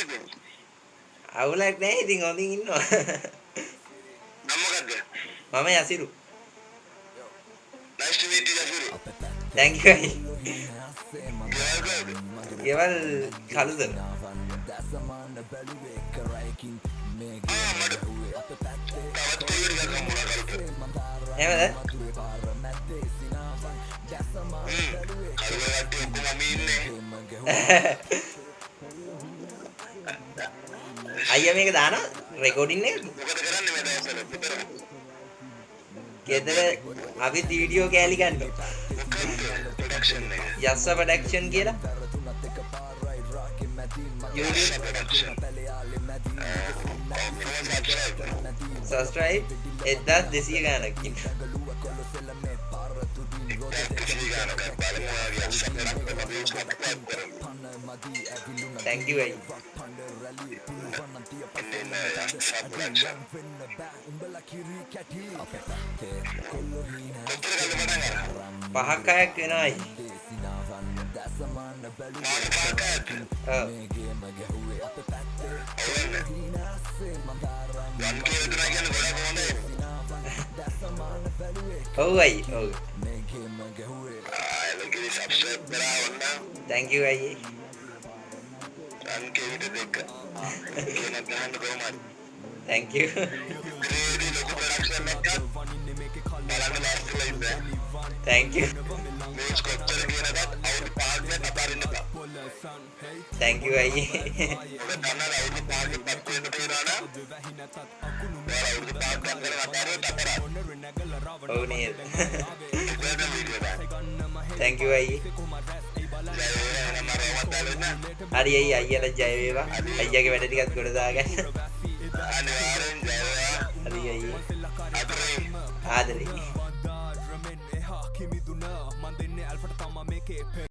ඉතින්? අවුලක් නෑ, ඉතින් හොඳින් ඉන්නවා. නම මොකද්ද? මම යසිරු. Nice to meet you, Yasiru. Thank you අයියේ. ගෙවල් කොහෙද? ගෙවල් කළුතර. ආ, මට තවත් කොල්ලෝ ටිකක් හම්බුණා කළුතර. එහෙමද? හ්ම්. කළුතර කට්ටිය ඔක්කොම අපි ඉන්නේ. අයියා මේක දානවා රෙකෝඩින් එක? මොකද කරන්නේ මේ දවස්වල? ගෙදර? ගෙදර අපි වීඩියෝ කෑලි ගන්නවා. මොකද්ද ප්‍රොඩක්ෂන් එක? යස්ස ප්‍රොඩක්ෂන් කියලා. YouTube. යස්ස ප්‍රොඩක්ෂන්. ඔක්කොම සබ්ස්ක්‍රයිබ්. සබ්ස්ක්‍රයිබ් 1200 ගාණක් ඉන්නවා. 1200 ගානක්. බලමු ඔයාගේ යස්ස ප්‍රොඩක්ෂන් අපි සබ්ස්ක්‍රයිබ් කරමු. Thank you අයියේ. එන්න එන්න යස්ස ප්‍රොඩක්ෂන්. කොච්චර කල්ද පටන් අරන්? පහක් හයක් වෙනවා අයියේ. මාස පහක් හයක්ද? ඔව්. අවුලක් නෑ. 1K විතරයි කියන්නේ ගොඩක් හොඳයි. ඔව් අයියේ, ඔව්. ආ, එලකිරි සබ්ස්ක්‍රයිබ් කරා ඔන්න. Thank you අයියේ. 1K විතර දෙක. ගේමක් ගහන්න කොහොම හරි. Thank you. ඉදිරියේදී ලොකු ප්‍රොඩක්ෂන් එකක් බලන්න ලෑස්තිලා ඉන්න. Thank you. මේස් කොච්චර කියනකත් අවුරුදු 5ක් නැත් අතාරින්න එපා. Thank you අයියේ. මොකද දන්නවද, අවුරුදු 5කින් පත්තු වෙන්න තියෙනවා නම් ඔයාලා අවුරුදු 5ක් ගන්න කරන් අතාරියොත් අපරාධ. ඔව් නේද? ඉක්මනට වීඩියෝ දාන්න. Thank you අයියේ. ජය වේවා. එහෙනම් මම රෝමත් දාලා ඉන්න. හරි අයියේ, අයියාට ජය වේවා. අයියාගේ වැඩ ටිකත් ගොඩ දාගන්න. අනිවාර්යෙන් ජය වේවා. හරි අයියේ. ආදරේ. ආදරේ.